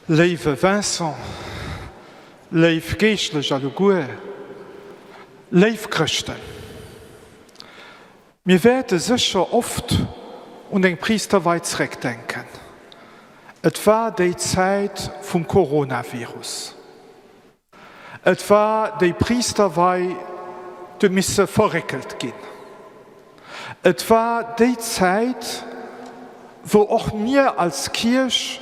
Léiwe Vincent, léif Geeschtlech alleguer, léif Chrëschten. Mir wäerte sécher oft un deng Priisterwei zréckdenken. Et war déi Zäit vum Coronavirus. Et war déi Priisterwei, déi huet misse verréckelt ginn. Et war déi Zäit, wou och mir als Kierch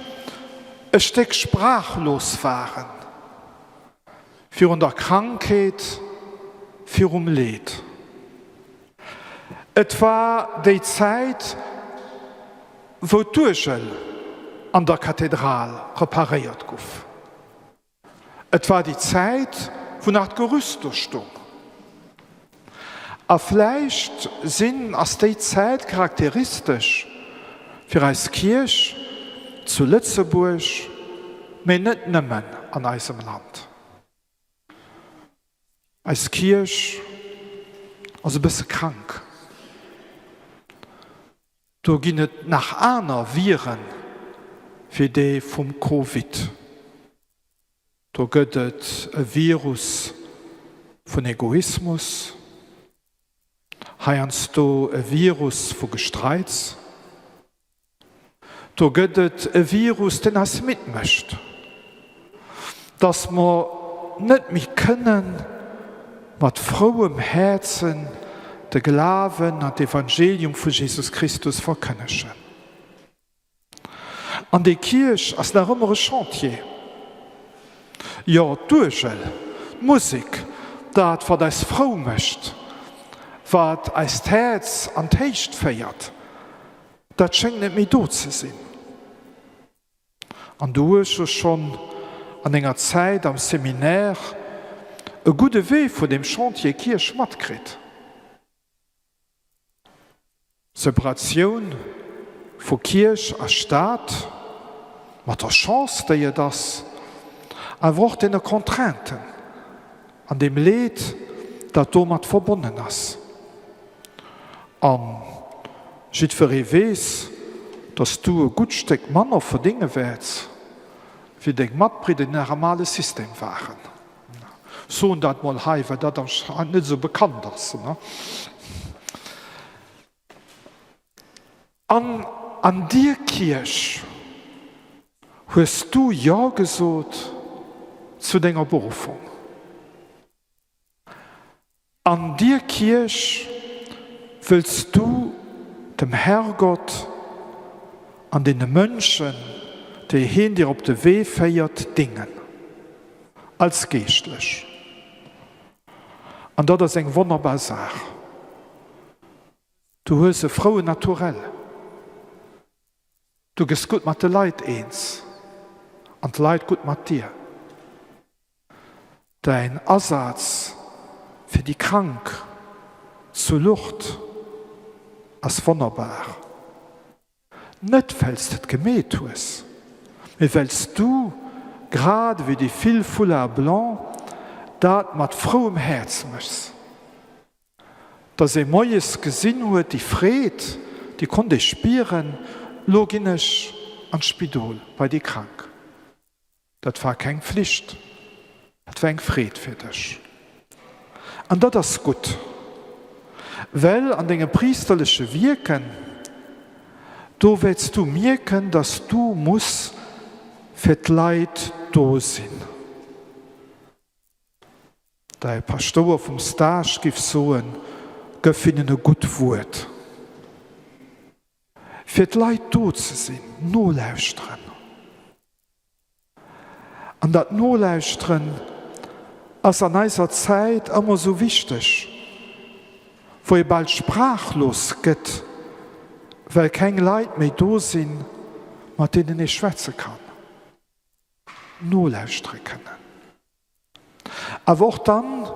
e Stéck sprachlos waren virun der Krankheet, virum Leed. Et war déi Zäit, wou d'Uergel an der Kathedral reparéiert guff. Et war déi Zäit, wou nach d'Gerüst do stung. A vläicht sinn, ass déi Zäit charakteristesch fir eis Kierch zu Lëtzebuerg, mee net nëmmen an eisem Land. Eis Kierch ass e bësse krank. Do ginn et nach aner Viren wéi dee vum Covid. Do gëtt et e Virus vun Egoismus, heiansdo e Virus vu Gestreits. Do gëtt et e Virus, deen eis midd mécht, dass mer net méi kënnen mat frouem Häerzen de Glawen an d'Evangelium vu Jesus Christus verkënnegen. An déi Kierch ass nach ëmmer e Chantier. Jo, d'Uergel, d'Musek, dat wat eis frou mécht, wat eist Häerz an d'Héicht féiert, Dat schéngt net méi do ze sinn. An du hues jo schonn an denger Zäit am Seminaire e gudde Wee vun deem Chantier Kierch matkritt. Separatioun vu Kierch a Staat, mat der Chance déi et ass, awer och deene Contrainten an deem Leed dat domat verbonnen ass. A jiddweree weess, dass du e gutt Stéck manner verdénge wäerts, wéi deng Matbridder, déi nach am ale System waren. Soen dat mol hei, well dat anscheinend net esou bekannt ass. An an dier Kierch hues du Jo gesot zu denger Beruffung. An dier Kierch wëlls du dem Herrgott an deene Mënschen, déi heen dir op de Wee féiert, dingen, als Geeschtlech. An dat ass eng wonnerbar Saach. Du hues e frouen Naturell. Du gëss gutt mat de Leit eens an d'Leit gutt mat dir. Däin Asaz fir déi Krank zu Lourdes ass wonnerbar. Net well s de et gemeet hues, mee well s du, grad ewéi déi vill Foulards blancs, dat mat frouem Häerz méchs. Dass ee moies gesinn huet, déi Freed, déi konnt ee spieren, Lo ginn ech an d'Spidol bei déi Krank. Dat war keng Pflicht, dat war eng Freed fir dech. An dat ass gutt, well an dengem priesterleche Wierken, do wäerts du mierken, dass du muss fir d'Leit do sinn. Däi Paschtouer vum Stage giff soen, Gëff hinnen e gutt Wuert. Fir d'Leit do ze sinn, nolauschteren. An dat Nolauschteren ass an eiser Zäit ëmmer esou wichteg, wou ee bal sprachlos gëtt, well keng Leit méi do sinn, mat deenen ee schwätze kann. Nolauschtere kënnen. Awer och dann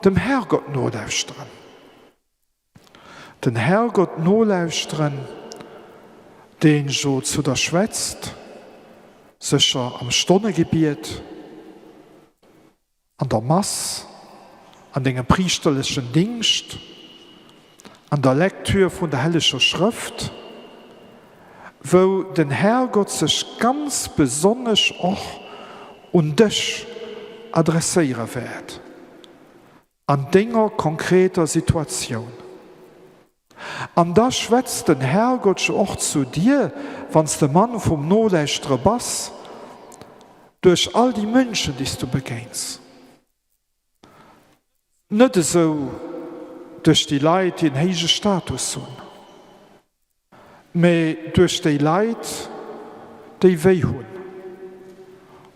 dem Herrgott nolauschteren. Den Herrgott nolauschteren, deen jo zu der schwätzt, sécher am Stonnegebiet, an der Mass, an dengem priisterlechen Dingscht, an der Lektür vun der helleger Schrëft. Wou den Herrgott sech ganz besonnesch och un dech adresséiere wäert an denger konkreter Situatioun. An da schwätzt den Herrgott jo och zu dir, wann s de Mann vum Nolauschtere bass, duerch all déi Mënschen, déi s du begéins. Net esou duerch déi Leit, déi en héije Status hunn, mä duerch déi Leit, déi wéi hunn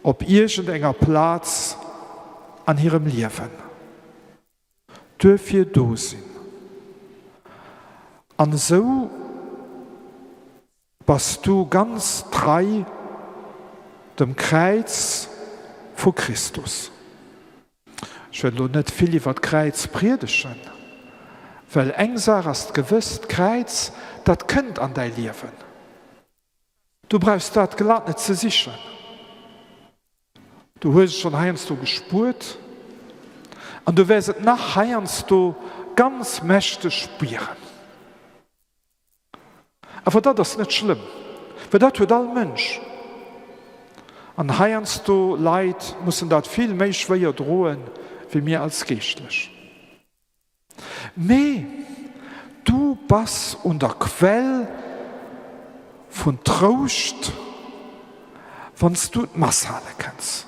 op iergend enger Plaz an hirem Liewen, duerfir do sinn. An esou Bass du ganz trei dem Kräiz vu Christus? Ech wëll elo net vill iwwer d'Kräiz priedegen, well eng Saach ass gewëss, D'Kräiz, dat kënnt an däi Liewen. Du brauchs dat glat net ze sichen. Du hues et schonn heiansdo gespuert an du wäers et nach heiansdo ganz mächteg spieren. Awer dat ass net schlëmm, well dat huet all Mënsch. An heiansdo Leit mussen dat vill méi schwéier droen, wéi mir als Geeschtlech. Mee du bass un der Quell vun Trouscht, wann s du d'Mass hale kënns.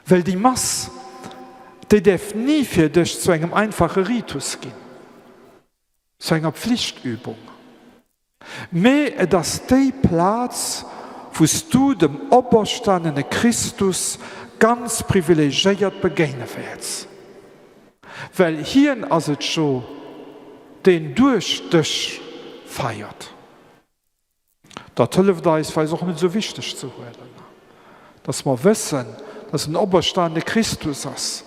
Well déi Mass, déi däerf ni fir dech zu engem einfache Ritus ginn. Zu enger Pflichtübung, mee et ass déi Plaz, wou s du dem operstanene Christus ganz privilegéiert begéine wäerts, well hien ass et jo, deen duerch dech feiert. Dat hëlleft eis, fir eis och net esou wichteg ze huelen, dass mer wëssen, dass en operstanene Christus ass,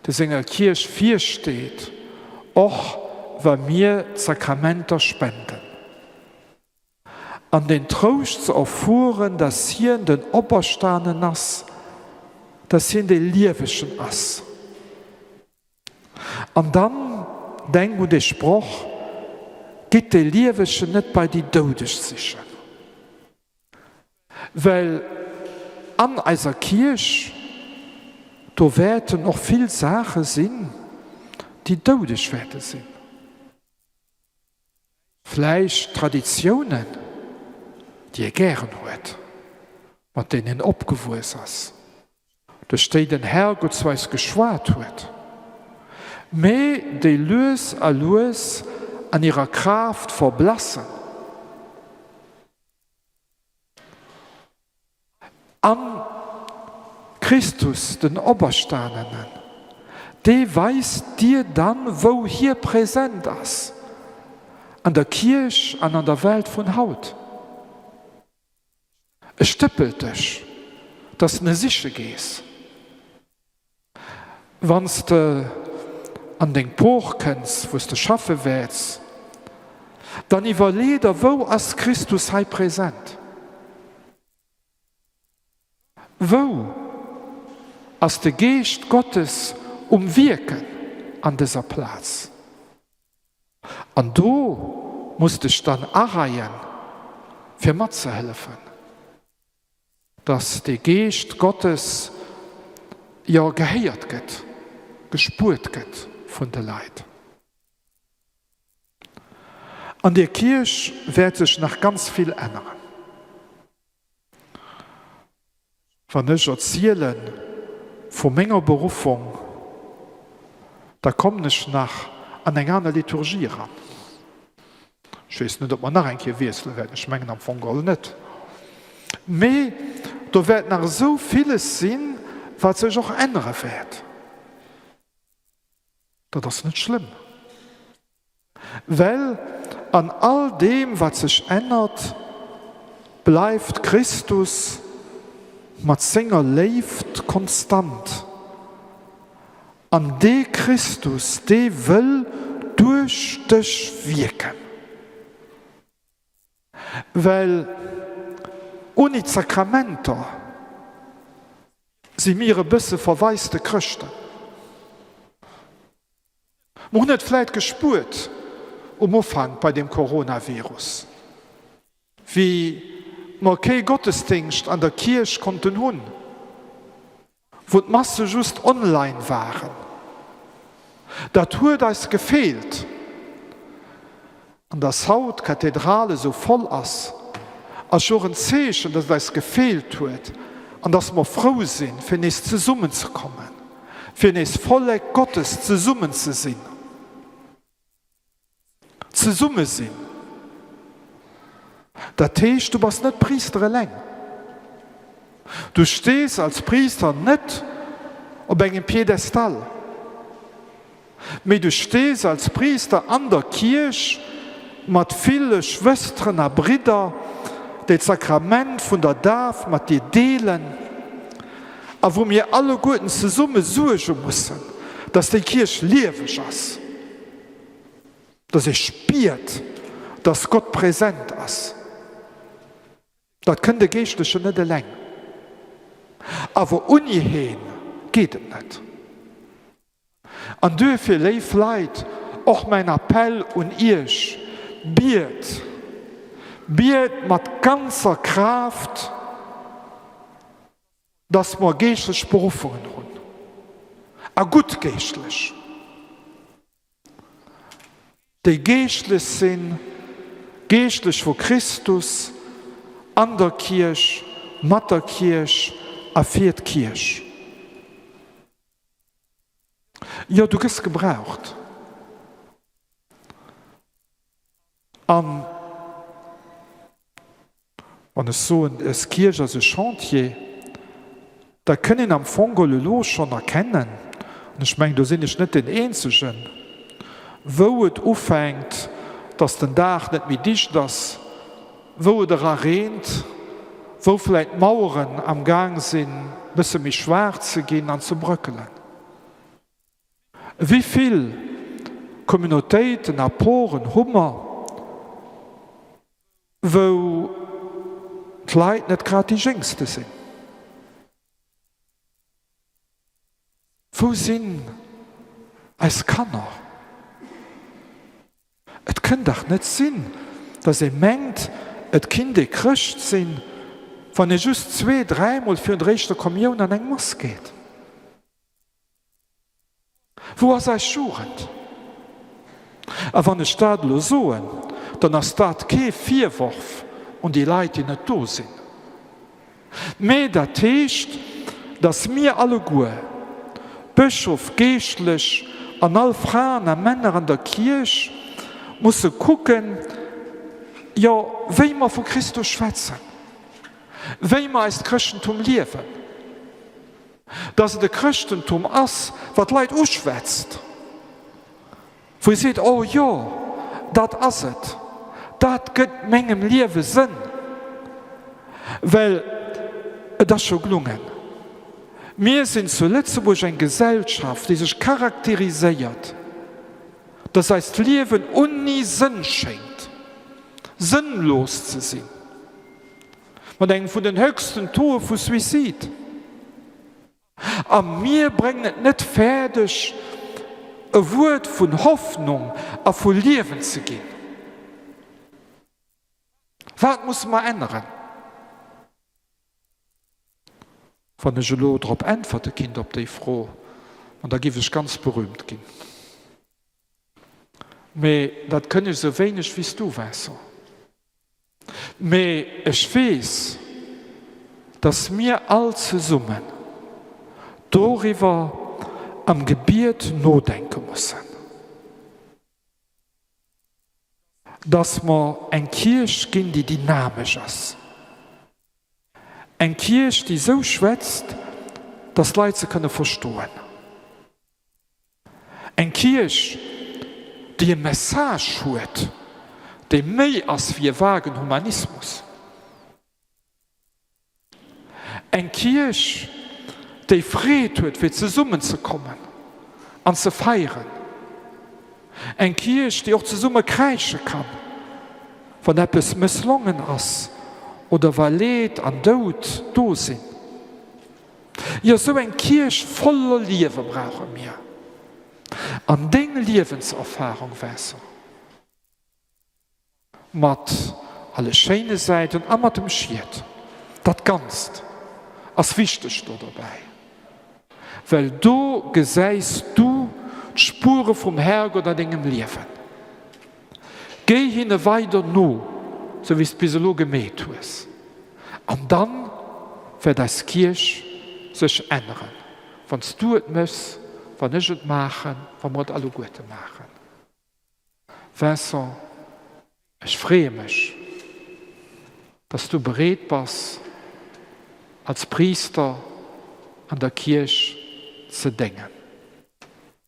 dee senger Kierch virsteet, och wa mir d'Sakramenter spenden. An den Trouscht ze erfueren, dass hien den Operstanen ass, dass hien dee Liewegen ass. An dann denk un dee Sproch, Gitt de Liewegen net bei déi Doudeg sichen. Well an eiser Kierch, do wäerten och vill Saache sinn, déi doudeg wäerte sinn. Vläicht Traditiounen, déi e gären huet, mat deenen en opgewuess ass, duerch déi den Herrgott zu eis geschwat huet, mee déi lues a lues an hirer Kraaft verblassen. An Christus, den Operstanenen, dee weist dir dann, wou hie präsent ass, an der Kierch an an der Welt vun haut. E stëppelt dech, dass de e siche gees. Wann s de an deng Por kënns, wou s de schaffe wäerts, dann iwwerlee der, Wou ass Christus hei present? Wou ass de Geescht Gottes um Wierken an dëser Plaz? An do muss dech dann areien, fir matzehëllefen. Dass de Geescht Gottes jo gehéiert gëtt, gespuert gëtt vun de Leit. An der Kierch wäert sech nach ganz vill änneren. Wann ech erziele vu menger Beruffung, da kommen ech nach an eng aner Liturgie eran. Ech weess net, ob mer nach eng Kéier wiessele wäerten, ech mengen am Fong geholl net. Mee do wäert nach esou villes sinn, wat sech och ännere wäert. Dat ass net schlëmm, well an all deem, wat sech ännert, bleift Christus mat senger Léift konstant. An dee Christus, dee wëll duerch dech wierken. Well ouni d'Sakramenter si mir e bësse verwaiste Chrëschten. Mer hunn et vläit gespuert um Ufank bei dem Coronavirus. Wéi mer kee Gottesdéngscht an der Kierch konnten hunn, wou d'Masse just online waren. Dat huet eis gefeelt. An dass haut d'Kathedral esou voll ass, ass jo och en Zeechen, dass et eis gefeelt huet an dass mer frou sinn, fir nees zesummenzekommen, fir nees Vollek Gottes zesummen ze sinn. Zesumme sinn. Dat heescht, du bass net Priister eleng. Du stees als Priister net op engem Piedestal, mee du stees als Priister an der Kierch mat ville Schwësteren a Bridder, déi d'Sakrament vun der Daf mat dir deelen a wou mir alleguerten zesumme suerge mussen, dass déi Kierch lieweg ass. Dass ee spiert, dass Gott present ass. Dat kënnt e Geeschtlechen net eleng. Awer unni heen geet et net. An duerfir, léif Leit, och mäin Appell un Iech, Biet! Biet mat ganzer Kraaft, dass mer geeschtlech Beruffungen hunn, a gutt Geeschtlech. Déi geeschtlech sinn, geeschtlech vu Christus, an der Kierch, mat der Kierch a fir d'Kierch. Jo, du gëss gebraucht. An wann ech soen, es Kierch ass e Chantier, da kënn een am Fong geholl elo schonn erkennen, an ech mengen, do sinn ech net deen Eenzegen, wou et ufänkt, dass den Daach net méi dicht ass, wou et era reent, wou vläicht d'Maueren am Gaang sinn, e bësse méi schwaach ze ginn an ze bröckelen. Wéi vill Communautéiten a Poren hu mer, wou d'Leit net grad déi Jéngste sinn? Wou sinn eis Kanner? Et kënn dach net sinn, datt ee mengt, et kinnt ee Chrëscht sinn, wann ee just zwee-, dräimol virun der éischter Kommioun an eng Mass geet. Wou ass eis Jugend? A wann ech dat elo soen, dann ass dat kee Virworf un déi Leit, déi net do sinn. Mä dat heescht, datt mir alleguer, Bëschof, Geeschtlech an all Fraen a Männer an der Kierch, musse kucken, jo, wéi mer vu Christus schwätzen, wéi mer eist Chrëschtentum liewen. Dass et e Chrëschtentum ass, wat d'Leit uschwätzt, wou ee seet, Oh jo, dat ass et, dat gëtt mengem Liewe Sënn. Well et ass scho glungen. Mir sinn zu Lëtzebuerg eng Gesellschaft, déi sech charakteriséiert, dass eist Liewen ouni Sënn schéngt, sënnlos ze sinn. Mat engem vun den höchsten Tauxe vu Suicide. A mir bréngen et net fäerdeg, e Wuert vun Hoffnung a vu Liewen ze ginn. Wat musse mer änneren? Wann ech elo drop äntwerte kinnt op déi Fro, ma da giff ech ganz berühmt ginn. Mee dat kënn ech esou wéineg wéi s du, Vincent. Mee ech weess, dass mir all zesummen doriwwer am Gebiet nodenke mussen, dass mer eng Kierch ginn, déi dynamesch ass, eng Kierch, déi esou schwätzt, dass d'Leit se kënne verstoen. Eng Kierch, déi e Message huet, dee méi ass wéi e vagen Humanismus. Eng Kierch, déi Freed huet, fir zesummenzekommen an ze feieren. Eng Kierch, déi och zesumme kräische kann, wann eppes mësslongen ass oder wa Leed an Doud do sinn. Jo, sou eng Kierch voller Liewe brauche mir. An deng Liewenserfahrung, Vincent, mat. alle schéine Säiten a mat dem Schied. Dat Ganzt ass wichteg do dobäi, well do gesäis du d'Spuere vum Herrgott an dengem Liewen. Géi hinne weider no, sou wéi s de bis elo gemeet hues, an dann wäert eis Kierch sech änneren, wann s du et méchs, wann ech et maachen, wa mer et alleguerte maachen. Vincent, ech freeë mech, dass du bereet bass, als Priister an der Kierch ze déngen.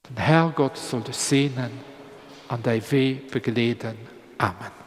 Den Herrgott soll dech seenen an däi Wee begleeden. Amen.